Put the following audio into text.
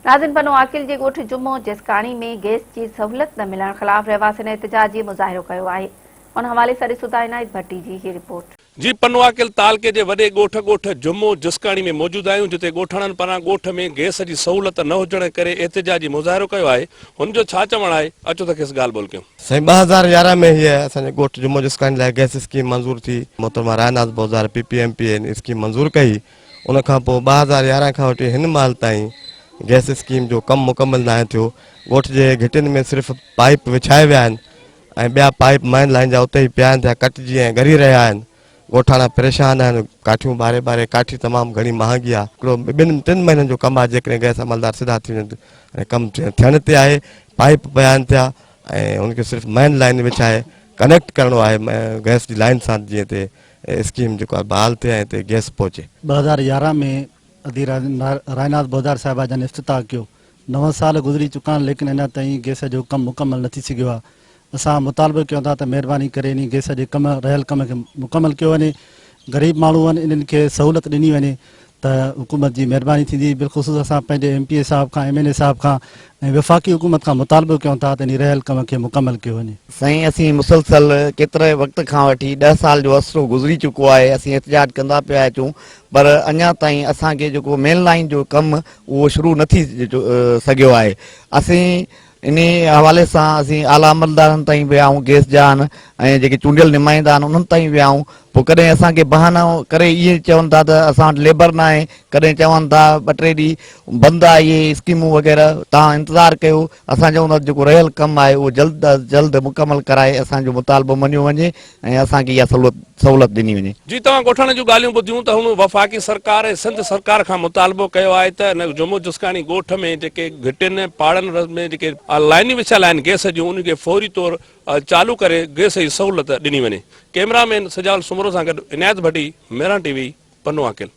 ناظرين پنو عاقل جي ڳوٺ جمعو جسڪاڻي ۾ گئس جي سهولت نه ملڻ خلاف رهواسين احتجاجي مظاهرو ڪيو آهي ان حوالي سان ڏسون ٿا عنايت ڀٽي جي هي رپورٽ. جي پنو عاقل تعلقي جي وڏي ڳوٺ ڳوٺ جمعو جسڪاڻي ۾ موجود آهيون جتي ڳوٺاڻن پاران ڳوٺ ۾ گئس جي سهولت نه هجڻ ڪري احتجاجي مظاهرو ڪيو آهي هن جو ڇا چوڻ آهي اچو ته کيس ڳالهه ٻولهه ڪيون. سائين 2011 ۾ هيء اسان جي ڳوٺ جمعو جسڪاڻي لاء گئس اسڪيم منظور ٿي محترمه Rai Naz Bozdar P P M P A ان اسڪيم منظور ڪئي ان کان پوء 2011 کان وٺي هن مهل تائين گئس اسڪيم جو ڪم مڪمل ناهي ٿيو. ڳوٺ جي گهٽين ۾ صرف پائيپ وڇايا ويا آهن ۽ ٻيا پائيپ مين لائين جا اتي ئي پيا آهن جا ڪٽجي ۽ ڳري رهيا آهن. ڳوٺاڻا پريشان آهن. ڪاٺيون ٻاري ٻاري ڪاٺي تمام گهڻي مهانگي آهي. هڪڙو ٻن ٽن مهينن جو ڪم آهي جيڪڏهن گئس عملدار سڌا ٿي وڃن ۽ ڪم ٿيڻ تي آهي. پائيپ پيا آهن ٿيا ۽ ان کي صرف مين لائين وڇائي ڪنيڪٽ ڪرڻو آهي گئس جي لائين سان جيئن تي اسڪيم جيڪو آهي بحال ٿئي ۽ هتي گئس پهچي. 2011 ۾ ادي رائناز بوزدار صاحبه جن افتتاح ڪيو. نو سال گذري چڪا آهن ليڪن اڃا تائين گئس جو ڪم مڪمل نه ٿي سگهيو آهي. اسان مطالبو ڪيون ٿا ته مهرباني ڪري انهي گئس جي ڪم رهيل ڪم کي مڪمل ڪيو وڃي. غريب ماڻهو آهن انهن کي سهولت ڏني وڃي ته حڪومت جي مهرباني ٿيندي. بالخصوص اسان پنهنجي ايم پي اي صاحب کان ايم اين اي صاحب کان ۽ وفاقي حڪومت کان مطالبو ڪيون ٿا ته انهي رهيل ڪم کي مڪمل ڪيو وڃي. سائين اسين مسلسل ڪيتري وقت کان وٺي ڏهه سال جو عرصو گذري چڪو آهي اسين احتجاج ڪندا پيا اچون پر اڃا تائين اسان کي جيڪو مين لائين جو ڪم اهو شروع نه ٿي سگهيو آهي اسين انهي حوالي سان اسين اعليٰ عملدارن تائين ويا آهيون گيس جا آهن ۽ جيڪي چونڊيل نمائندا آهن انهن تائين ويا آهيون پوء ڪڏهن اسان کي بهانو ڪري ائين چون ٿا ته اسان وٽ ليبر ناهي ڪڏهن چون ٿا ٻه ٽي ڏينهن بند آهي اهي اسڪيمون وغيره توهان انتظار ڪيو اسان چئون ٿا ته جيڪو رهيل ڪم آهي اهو جلد از جلد مڪمل ڪرائي اسان جو مطالبو مڃيو وڃي ۽ اسان کي اها سهولت ڏني وڃي. جي توهان ڳوٺاڻن جون ڳالهيون ٻڌيون ته هن وفاقي سرڪار ۽ سنڌ سرڪار کان مطالبو ڪيو آهي ته ان جمعو جسڪاڻي ڳوٺ ۾ جيڪي گهٽين پاڙن ۾ جيڪي لائنيون وڇايل آهن گئس جون انهن کي فوري طور چالو ڪري گئس جي سهولت ڏني وڃي. ڪئميرا مين سجاول سومرو سان گڏ عنايت ڀٽي، مهراڻ ٽي وي، پنو عاقل.